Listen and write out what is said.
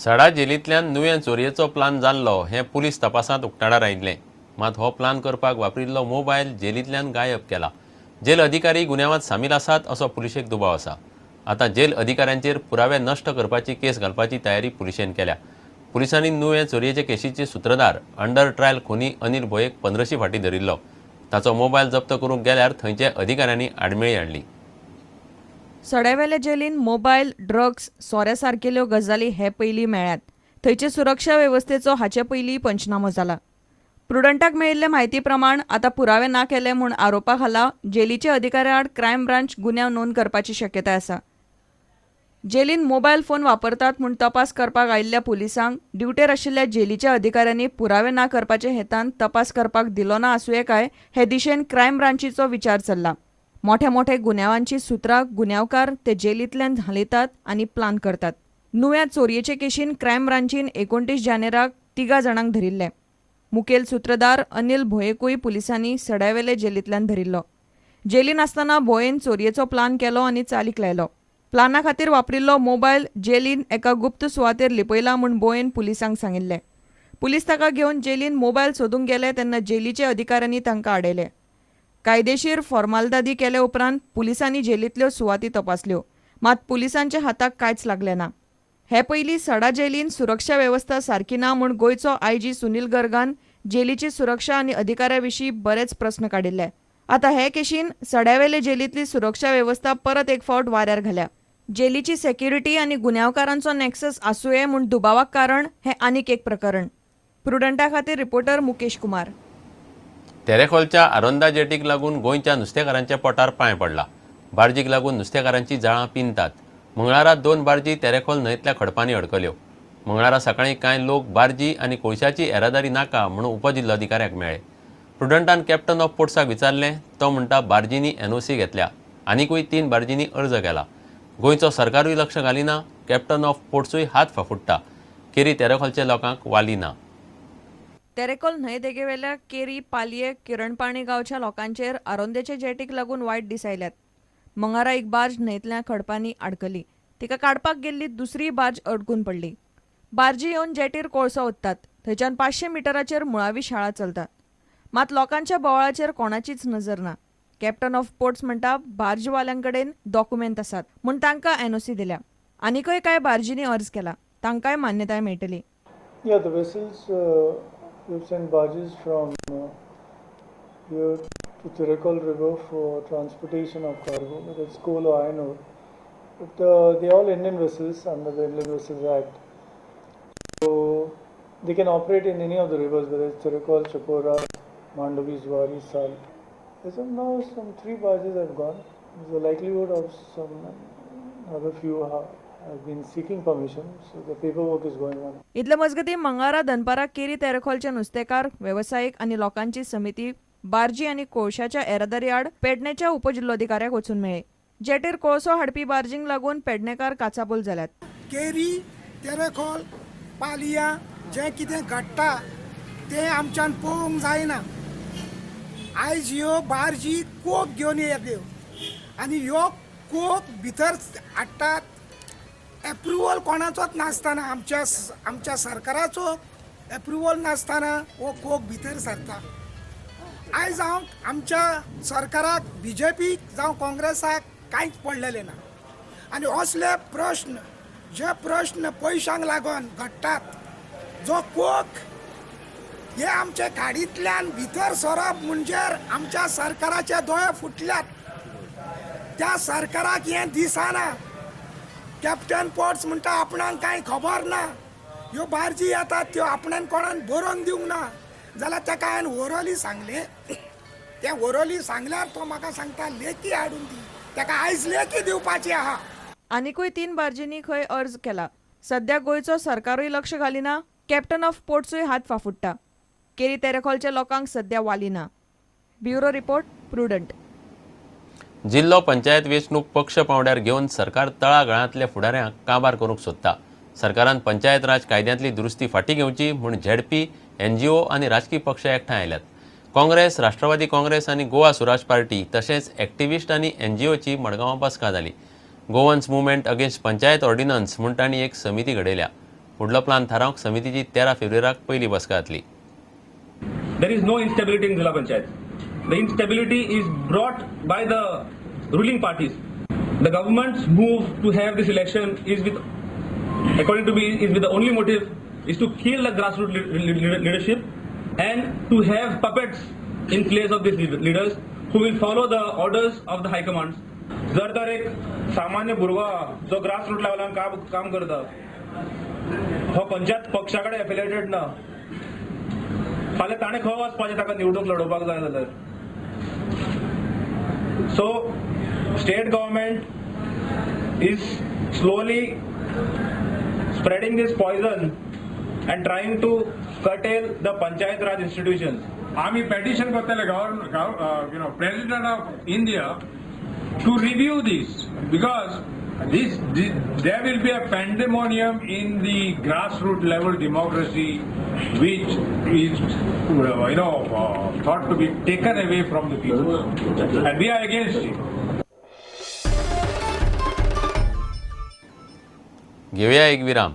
सडा जेलींतल्यान नुवें चोरयेचो plan जाल्लो हें police तपासांत उक्ताडार आयिल्लें. मात हो प्लान करपाक वापरिल्लो मोबायल जेलींतल्यान गायब केला. जेल अधिकारी गुन्यांवांत सामील आसात असो पुलिशेक दुबाव आसा. आतां जेल अधिकाऱ्यांचेर पुरावे नश्ट करपाची केस घालपाची तयारी पुलिशेन केल्या. पुलिसांनी नुवें चोरयेचे केशीचे सुत्रधार अंडर ट्रायल खुनी अनिल भोयेक 15शी फाटीं धरिल्लो. ताचो मोबायल जप्त करूंक गेल्यार थंयच्या अधिकाऱ्यांनी आडमेळी हाडली. सड्यावेले जेलीन मोबायल, ड्रग्स, सोऱ्या सारकेल्यो गजाली हे पयलीं मेळ्ळ्यात. थंयचे सुरक्षा वेवस्थेचो हाचे पयलीं पंचनामो जाला. प्रुडंटाक मेळिल्ले म्हायती प्रमाण आतां पुरावे ना केले म्हूण आरोपा खाला जेलीच्या अधिकाऱ्यां आड क्रायम ब्रांच गुन्यांव नोंद करपाची शक्यताय आसा. जेलीन मोबायल फोन वापरतात म्हूण तपास करपाक आयिल्ल्या पुलिसांक ड्युटेर आशिल्ल्या जेलीच्या अधिकाऱ्यांनी पुरावे ना करपाचे हेतान तपास करपाक दिलो ना आसुये काय हे दिशेन क्रायम ब्रांचीचो विचार चल्ला. मोठ्या मोठ्या गुन्यांवांची सुत्रां गुन्यांवकार ते जेलींतल्यान हालयतात आनी प्लान करतात. नुव्या चोरयेचे केशीन क्रायम ब्रांचीन 29 जानेराक तिगा जाणांक धरिल्ले. मुखेल सुत्रधार अनिल भोयेकूय पुलिसांनी सड्यावेले जेलींतल्यान धरिल्लो. जेलीन आसतना भोयेन चोरयेचो प्लान केलो आनी चालीक लायलो. प्लाना खातीर वापरिल्लो मोबायल जेलीन एका गुप्त सुवातेर लिपयला म्हूण बोयेन पुलिसांक सांगिल्लें. पुलीस ताका घेवन जेलीन मोबायल सोदूंक गेले तेन्ना जेलीच्या अधिकाऱ्यांनी तांकां आडयले. कायदेशीर फॉर्मालदादी केले उपरांत पुलिसांनी जेलींतल्यो सुवाती तपासल्यो, मात पुलिसांच्या हाताक कांयच लागलें ना. हे पयलीं सडा जेलीन सुरक्षा वेवस्था सारकी ना म्हूण गोंयचो आयजी सुनील गर्गान जेलीची सुरक्षा आनी अधिकाऱ्या विशीं बरेच प्रस्न काडिल्ले. आतां हे केशीन सड्यावेले जेलींतली सुरक्षा वेवस्था परत एक फावट वाऱ्यार घाल्या. जेलीची सेक्युरिटी आनी गुन्यांवकारांचो नॅक्सस आसुये म्हूण दुबावाक कारण हें आनीक एक प्रकरण. प्रुडंटा खातीर रिपोर्टर मुकेश कुमार. तेरेखोलच्या आरोंदा जेटीक लागून गोंयच्या नुस्तेकारांच्या पोटार पांय पडला. बार्जीक लागून नुस्तेकारांची जाळां पिंदतात. मंगळारा दोन बार्जी तेरेखोल न्हंयतल्या खडपांनी अडकल्यो. मंगळारा सकाळीं कांय लोक बार्जी आनी कोळशाची येरादारी नाका म्हणून उपजिल्लोधिकाऱ्याक मेळ्ळे. प्रुडंटान कॅप्टन ऑफ पोर्ट्साक विचारलें, तो म्हणटा बार्जींनी एनओसी घेतल्या, आनिकूय तीन बार्जींनी अर्ज केला. गोंयचो सरकारूय लक्ष घालिना, कॅप्टन ऑफ पोर्ट्सूय हात फाफुडटा. केरी तेरेखोलच्या लोकांक वाली ना. तेरेखोल न्हंय देगेवेल्या केरी, पालये, किरणपाणी गांवच्या लोकांचेर आरोंदेचे जेटीक लागून वायट दीस आयल्यात. मंगळारा एक बार्ज न्हंयतल्या खडपांनी आडकली. तिका काडपाक गेल्ली दुसरी बार्ज अडकून पडली. बार्जी येवन जेटीर कोळसो ओत्तात. थंयच्यान 500 मिटराचेर मुळावी शाळा चलता. मात लोकांच्या बोवाळाचेर कोणाचीच नजर ना. कॅप्टन ऑफ पोर्ट्स म्हणटा, बार्जवाल्यांकडेन डॉक्युमेंट आसात म्हूण तांकां एनओसी दिल्या. आनिकय कांय बार्जींनी अर्ज केला, तांकांय मान्यताय मेळटली. Yeah, the vessels, we've sent barges from here to Terekhol River for transportation of cargo, whether it's coal or iron ore. But they're all Indian vessels under the Inland Vessels Act. So they can operate in any of the rivers, whether it's Terekhol, Chapora, Mandovi, Zuari, Sal. As of now, some three barges have gone. There's a likelihood of some other few have been seeking permission, so the paperwork is going on. इतले मजगतीं, मंगळारा दनपारां केरी तेरेखोलचे नुस्तेकार, वेवसायीक आनी लोकांची समिती बार्जी आनी कोळशाच्या येरादारी आड पेडणेच्या उपजिल्लोधिकाऱ्याक वचून मेळ्ळे. जेटीर कोळसो हाडपी बार्जींक लागून पेडणेकार काचाबूल जाल्यात. केरी, तेरेखोल, पालिया जें कितें घडटा तें आमच्यान पळोवंक जायना. आयज ह्यो बार्जी कोक घेवन येयल्यो आनी ह्यो कोक भितर हाडटात एप्रुवल कोणाचोच नासतना. आमच्या सरकाराचो एप्रुवल नासतना हो कोक भितर सरता. आयज हांव आमच्या सरकाराक, बीजेपीक जावं काँग्रेसाक कांयच पडलेलें ना. आनी असले प्रश्न, जे प्रश्न पयशांक लागून घडटात, जो कोक हे आमचे गाडींतल्यान भितर सरप म्हणजे आमच्या सरकाराचे दोळे फुटल्यात. त्या सरकाराक हें दिसना. कॅप्टन पोर्ट्स म्हणटा आपणाक कांय खबर ना. ह्यो बार्जी येतात त्यो आपणान कोणान बरोवन दिवंक ना. जाल्यार ताका हांवें ओरली सांगलें. तें ओरली सांगल्यार तो म्हाका सांगता, लेखी हाडून दी. ताका आयज लेखी दिवपाची आहा. आनिकूय तीन बार्जींनी खंय अर्ज केला. सध्या गोंयचो सरकारूय लक्ष घालिना, कॅप्टन ऑफ पोर्ट्सूय हात फाफुडटा. केरी तेरेखोलच्या लोकांक सध्या वाली ना. Bureau report, Prudent. जिल्लो पंचायत वेंचणूक पक्ष पांवड्यार घेवन सरकार तळागाळांतल्या फुडाऱ्यांक काबार करूंक सोदता. सरकारान पंचायत राज कायद्यांतली दुरुस्ती फाटीं घेवची म्हूण झेडपी, एनजीओ आनी राजकी पक्ष एकठांय आयल्यात. काँग्रेस, राष्ट्रवादी काँग्रेस आनी गोवा सुराज पार्टी तशेंच एक्टिविस्ट आनी एनजीओची मडगांवां बसका जाली. Goans Movement Against Panchayat Ordinance म्हूण तांणी एक समिती घडयल्या. फुडलो प्लान थारावंक समितीची 13 फेब्रुवाराक पयली बसका जातली. There is no instability in Zilla Panchayat. The instability is brought by the ruling parties. The government's move to have this election is with, according to me, is with the only motive is to kill the grassroots leadership and to have puppets in place of these leaders who will follow the orders of the high commands. जर तर एक सामान्य भुरगो आहा जो grass route लेवलान काम काम करता, हो खंयच्याच पक्षा कडेन एफिलिएटेड ना, फाल्यां ताणें खंय वचपाचें ताका निवडणूक लडोवपाक जाय जाल्यार? So state government is slowly spreading this poison and trying to curtail the Panchayat Raj institutions. आमी पेटिशन करतले govern President of India to review this, because this there will be a pandemonium in the grassroots level democracy, which is thought to be taken away from the people, and we are against it. घेवया एक विराम.